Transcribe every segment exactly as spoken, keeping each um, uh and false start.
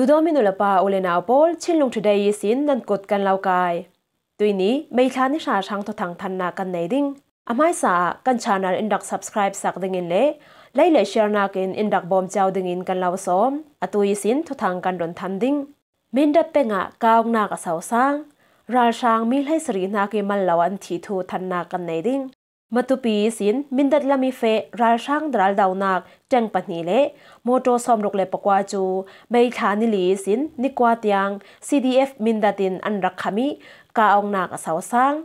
Zomi nu le pa u le nau pawl, Chinlung Today ihsin nan kut kan lo kai. Tuini May thla ni hra hrang thuthang thanna kan nei ding. A hmaisa ah kan channel in rak subscribe sak dingin le like le share nakin in rak bawm ciau dingin kan lo sawm. Atu ihsin thuthang kan run tham ding. Mindat peng ah kah awknak a sosang. Ralhrang mi hleisarih hnak ih mal lo an thih thu thanna kan nei ding. Matupi ihsin Mindat lam ih feh ralhrang raldonak tank pahnih le mawtaw sawmruk le pakua cu May thla ni li ihsin ni kua tiang C D F Mindat in an rak kham ih kah awknak a sosang.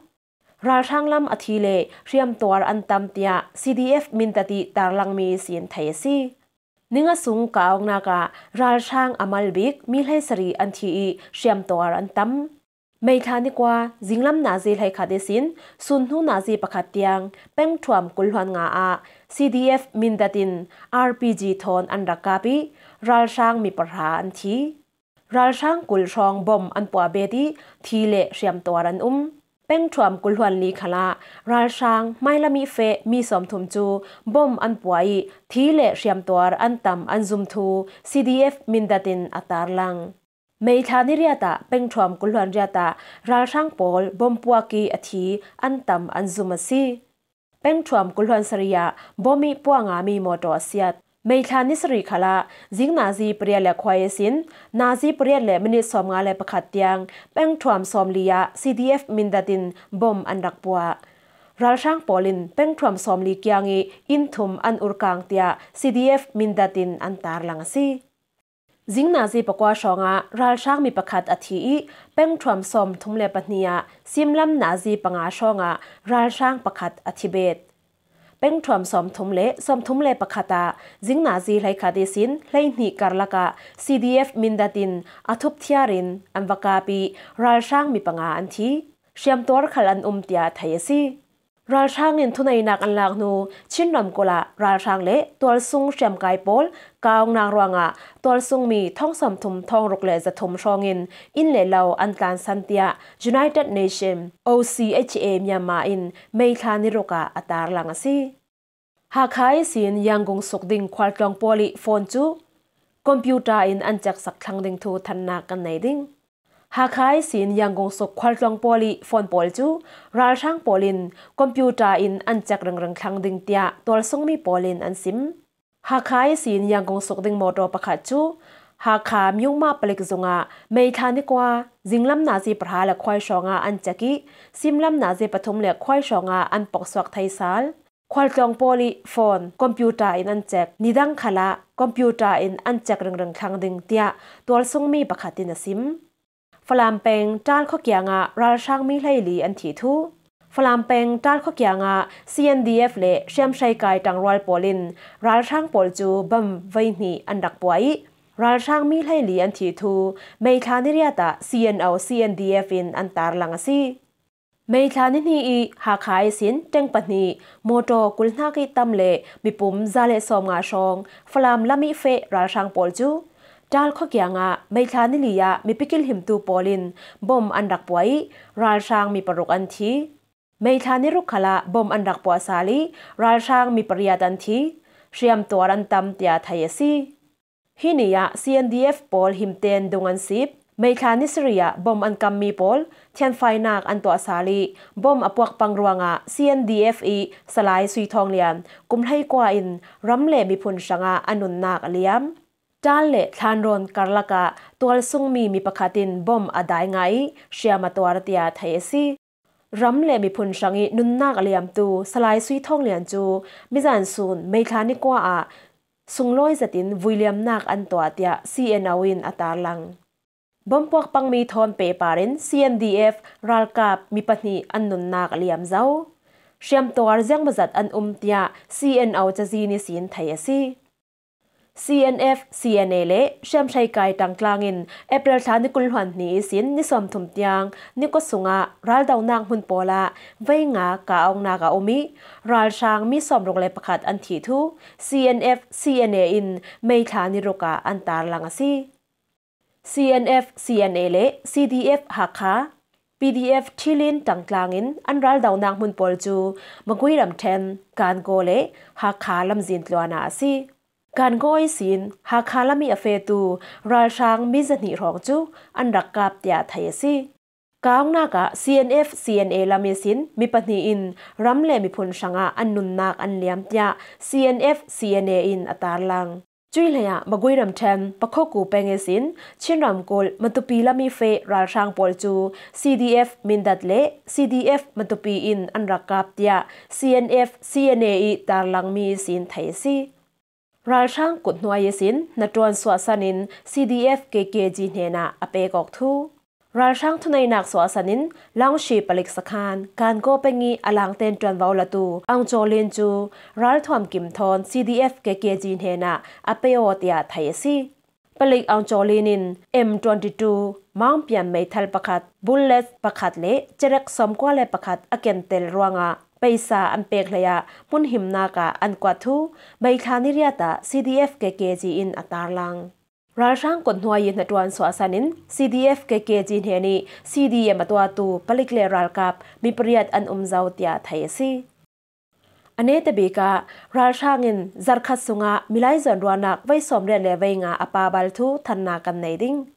Ralhrang lam a thi le hriamtuar an tam, tiah C D F Mindat ih tarlangmi ihsin thei a si. Ninga sung kah awknak ah ralhrang a mal bik mi hleisarih an thi ih hriamtuar an tam. May thla ni kua zinglam nazi hleikhat ihsin sun hnu nazi pakhat tiang pengṭhuam kul hluan nga ah C D F Mindat in R P G thawn an rak kap ih ralhrang mi pahra an thi. Ralhrang kul hrawng bom an puah bet ih thi le hriamtuar an um. Pengṭhuam kul hluan li khalah ralhrang hmailam ih feh mi sawmthum cu bom an puah ih thi le hriamtuar an tam an zum thu C D F Mindat in a tarlang. May thla ni riat ah pengṭhuam kul hluan riat ah ralhrang pawl bom puak ih a thi an tam an zum a si. Pengṭhuam kul hluan sarih ah bom ih puah ngami mawtaw a siat. May thla ni sarih khalah zing nazi pariat le khuai ihsin nazi pariat le minit sawmnga le pakhat tiang pengṭhuam sawmli ah C D F Mindat in bom an rak puah. Ralhrang pawl in pengṭhuam sawmli kiang ih inn thum an urkang, tiah C D F Mindat in an tarlang a si. Zing nazi pakua hrawngah ralhrang mi pakhat a thi ih pengṭhuam sawmthum le pahnih ah simlam nazi panga hrawngah ralhrang pakhat a thi bet. Pengṭhuam sawmthum le sawmthum le pakhat ah zing nazi hleikhat ihsin hleihnih karlak ah C D F Mindat in a thup thiar in an va kap ih ralhrang mi panga an thi. Hriamtuar khal an um, tiah thei a si. Ralhrang in thuneihnak an lak hnu Chin ramkulh ah ralhrang le tualsung hriamkai pawl kah awknak ruangah tualsungmi thawng sawmthum thawng ruk le zathum hrawngin inn le lo an tlansan, tiah United Nation, O C H A Myanmar in May thla ni ruk ah a tarlang a si. Hakha ihsin Yangon suk ding khualtlawng pawl ih phone cu computer in an ceksak thlang ding thu thannak kan nei ding. Hakha ihsin Yangon suk khualtlawng pawl ih phone pawl cu ralhrang pawl in computer in an cek ringring thlang ding, tiah tualsungmi pawl in an sim. Hakha ihsin Yangon suk ding mawtaw pakhat cu Hakha Myungma palik zungah May thla ni kua zinglam nazi pahra le khuai hrawngah an cek ih simlam nazi pathum le khuai hrawngah an poksuak thei sal. Khualtlawng pawl ih phone computer in an cek, nidang khalah computer in an cek ringring thlang ding, tiah tualsungmi pakhat in a sim. Falam peng Ṭal khua kiangah ralhrang mi hleili an thi thu. Falam peng Ṭal khua kiangah C N D F le hriamhreikai ṭangrual pawl in ralhrang pawl cu bom veihnih an rak puah ih ralhrang mi hleili an thi thu May thla ni riat ah C N O C N D F in an tarlang a si. May thla ni hnih ih Hakha ihsin tank pahnih, mawtaw kul hnak ih tam le mipum za le sawmnga hrawng Falam lam ih feh ralhrang pawl cu Ṭal khua kiangah May thla ni li ah mipi kilhimtu pawl in bom an rak puah ih ralhrang mi paruk an thi. May thla ni ruk khalah bom an rak puah sal ih ralhrang mi pariat an thi. Hriamtuar an tam, tiah thei a si. Hi ni ah C N D F pawl him tein dung an sip. May thla ni sarih ah bom an kammi pawl thianfainak an tuah sal ih bom a puak pang ruangah C N D F ih Salai Sui Thawng Lian kum hleikua in ram le miphun hrangah a nunnak a liam. Ṭal le Thlanrawn karlak ah tualsungmi mi pakhat in bom a dai ngah ih hriam a tuar, tiah thei a si. Ram le miphun hrang ih nunnak a liamtu Salai Sui Thawng Lian cu mizan sun May thla ni kua ah sunglawi zetin vuiliamnak an tuah, tiah C N O in a tarlang. Bom puak pangmi thawn pehpar in C N D F ralkap mi pahnih an nunnak a liam zo. Hriamtuar ziangmazat an um, tiah C N O cazin ihsin thei a si. C N F, C N A le hriamhreikai ṭangtlang in April thla ni kul hluan hnih ihsin ni sawmthum tiang ni kua sungah raldonak hmun pawl ah vei nga kah awknak a um ih ralhrang mi sawmruk le pakhat an thih thu C N F, C N A in May thla ni ruk ah an tarlang a si. C N F, C N A le C D F Hakha, P D F Thilin ṭangtlang in an raldonak hmun pawl cu Magui ramṭhen, Kankaw le Hakha lamzin tluan ah a si. Kangaw ihsin Hakha lam ih a fetu ralhrang mi zahnih hrawng cu an rak kap tiah thei a si. Ka awknak ah C N F C N A lam ihsin mi pahnih in ram le miphun hrangah an nunnak an liam tiah C N F C N A in a tarlang. Cuih hleiah Magui ramṭhen Pakhoku peng ihsin Chin ramkulh Matupi lam ih feh ralhrang pawl cu C D F Mindat le C D F Matupi in an rak kap tiah C N F C N A ih tarlangmi ihsin thei a si. Ralhrang kuthnuai ihsin hnaṭuan suahsan in C D F K K G hnenah a pek awk thu. Ralhrang thuneihnak suahsan in Langshi palik sakhan Kangaw peng ih a langten ṭuanvo latu Aung Chaw Lin cu ralthuam kim thawn C D F K K G hnenah a pe aw tiah thei a si. Palik Aung Chaw Lin in M twenty two, Maung Pian meithal pakhat, bullet pakhat le cerek sawmkua le pakhat a kentel ruangah peisa an pek hleiah hmunhimnak ah an kuat thu meithla ni riat ah C D F K K G in a tarlang. Ralhrang kuthnuai ih hnaṭuan suahsan in C D F K K G hnen ih C D M a tuahtu palik le ralkap mi pariat an um zo tiah thei a si. A netabik ah ralhrang in zarhkhat sungah milai zawnruahnak vei sawmriat le vei nga a pa bal thu thannak kan nei ding.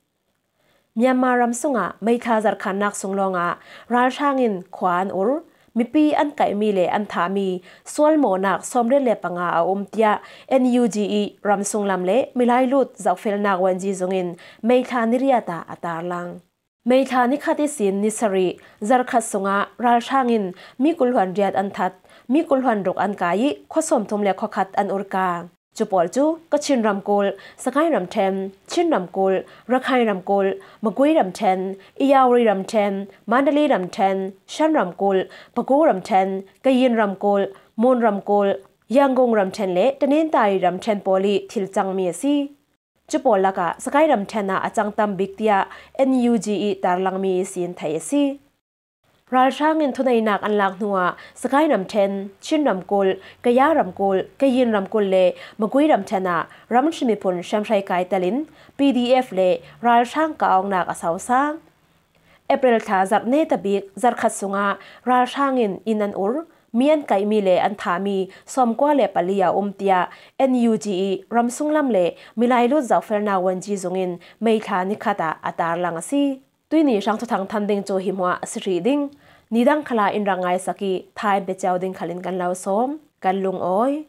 Myanmar ram sungah meithla zarhkhannak sung lawngah ralhrang in khua an ur, mipi an kaihmi le an thahmi sualmawhnak sawmriat le panga a um tiah N U G ih ramsunglam le milai lut zohfelnak wanji zung in meithla ni riat ah a tarlang. Meithla ni khat ihsin ni sarih zarhkhat sungah ralhrang in mi kul hluan riat an that, mi kul hluan ruk an kai ih khua sawmthum le khua khat an urka. Cu pawl cu Kachin ramkulh, Sagaing ramṭhen, Chin ramkulh, Rakhine ramkulh, Magui ramṭhen, Irrawaddy ramṭhen, Mandalay ramṭhen, Shan ramkulh, Pegu ramṭhen, Kayin ramkulh, Mon ramkulh, Yangon ramṭhen le Tanintharyi ramṭhen pawl ih thil cangmi a si. Cu pawl lakah Sagaing ramṭhen ah a cang tam bik tiah N U G ih tarlangmi ihsin thei a si. Ralhrang in thuneihnak an lak hnuah Sagaing ramṭhen, Chin ramkulh, Kayah ramkulh, Kayin ramkulh le Magui ramṭhen ah ramhri miphun hriamhrei kai telin P D F le ralhrang ka awknak a sosang. April thla zarh netabik zarhkhat sungah ralhrang in inn an ur, mi an kaihmi le an thahmi sawmkua le pali a um tiah N U G ih ramsunglam le milai lut zohfelnak wanji zung in meithla ni khat ah a tarlang a si. Tuihni hrang thuthang than ding cu hi hmuah a si hrih ding. Nidang khalah in rak ngaisak ih tha in pe cio ding khal in kan lo sawm. Kan lungawi.